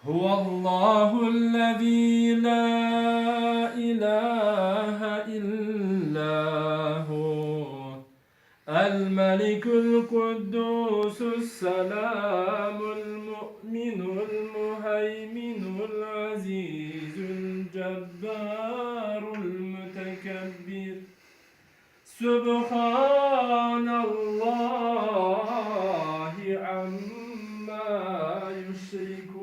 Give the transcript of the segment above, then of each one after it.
هو الله الذي لا إله إلا هو الملك القدوس السلام المؤمن المهيمن العزيز الجبار المتكبر سبحان الله عما يشركون.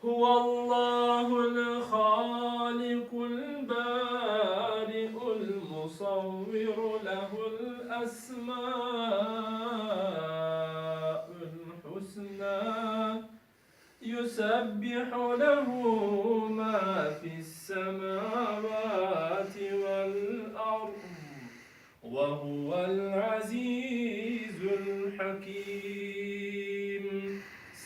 هو الله الخالق البارئ المصور له الأسماء الحسنى يسبح له ما في السماوات والأرض وهو العزيز الحكيم.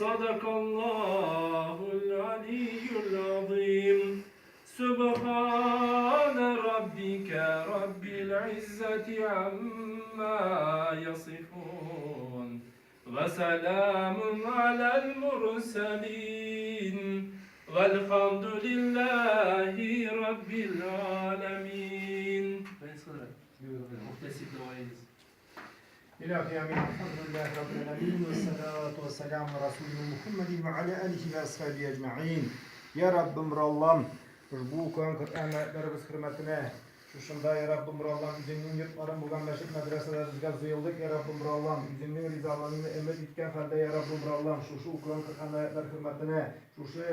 صدق الله العلي العظيم. سبحان ربك رب العزة عما يصفون وسلام على المرسلين والحمد لله رب العالمين. Muhtesib duayız. İlahi amin. Elhamdülillahi Rabbil alemin. Ve salatu ve selamu Resulü Muhammedin ve ala alihi ve ashabihi ecma'in. Ya Rabbim Allah'ım, bu okuyan Kur'an ayetlerimiz hürmetine, şuşunda Ya Rabbim Allah'ım, üzerinin yurtların bulgan meşrit medreselerimizge zıyıldık Ya Rabbim Allah'ım, üzerinin rizalarını emret etken halde Ya Rabbim Allah'ım, şuşu okuyan Kur'an ayetler hürmetine, şuşu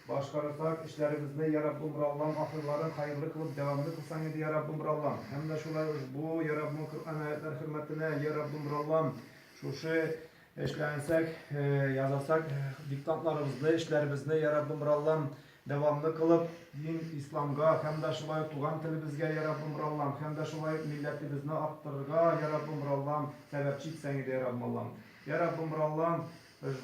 başkarırsak işlerimizni Ya Rabbim Allah'ım, ahırların hayırlı kılıp devamlı kılsan idi Ya Rabbim Allah'ım. Hem de şulay bu Ya Rabbim Kur'an ayetler hürmetine Ya Rabbim Allah'ım, şuşu эшләнсәк, язасак диктантларыбызны, эшләребезне, я Раббым Аллам, дәвамлы кылып, дин исламга һәм дә шулай туган телебезгә, я Раббым Аллам, һәм дә шулай милләтебезне арттырырга, я Раббым Аллам, сәбәпче итсәң иде, я Раббым Аллам. Я Раббым Аллам,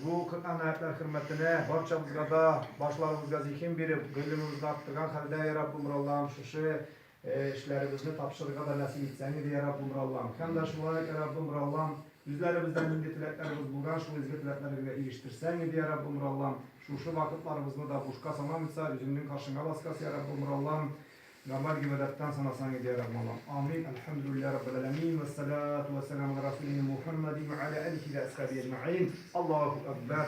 бу Коръән аятлар хөрмәтенә барчабызга да башларыбызга зиһен биреп, гыйлемебезне арттырган хәлдә, я Раббым Аллам, шушы эшләребезне тапшырырга да нәсип итсәң иде, я Раббым Аллам. Һәм дә шулай, я Раббым Аллам, үзләребездән нинди теләкләребез булган, шул изге теләкләргә ирештерсәң иде, я Раббым Аллам. Шушы вакытларыбызны да бушка санамыйча, үзеңнең каршыңа баскач, я Раббым Аллам, гамәл гыйбадәттән санасаң иде, я Раббым Аллам. Амин. Әлхәмдүлилләһи Раббил аләмин. Вәссалату вәссәламу аля расулина Мухаммадин ва аля алихи ва асхабихи әҗмәгыйн. Аллаһу акбар.